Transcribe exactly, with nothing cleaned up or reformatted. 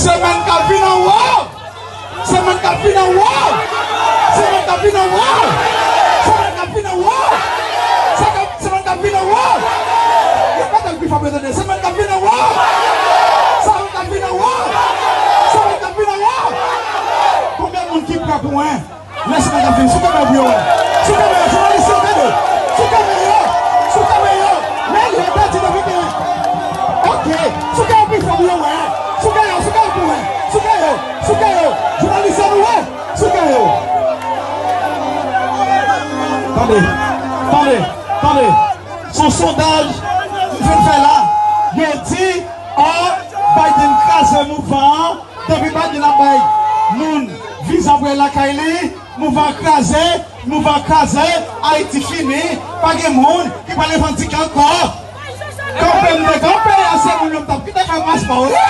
Semèn k ap vin an wè! Semèn k ap vin an wè! Semèn k ap vin an wè! Semèn k ap vin an wè! Semèn k ap vin an wè! Yo pa t al pi fò pou yo tande. Semèn k ap vin an wè! Semèn k ap vin an wè! Semèn k ap vin an wè! Konbyen moun ki prè pou mwen? Lè semèn k ap vin, sou kamera pou yo wè. Sou kamera, jounalis yo, tande. Sou kamera, sou kamera. Lè yo pèdi nan vennde. Ok, sou kamera pi fò pou yo wè. Sou kamera, sou kamera pou wè. Sou kamera, sou kamera. Jounalis yo nou wè. Sou kamera. Tande, tande, tande. Se yon sondaj m fin fè la. Yo di, oh, Biden kraze mouvman an. Depi Biden ap bay moun viza pou y al lakay li, mouvman an kraze, mouvman an kraze, Ayiti fini, pa gen moun ki pral revandike ankò. Kanpe m te kanpe a, se moun yo m t ap kite fè paspò, wi.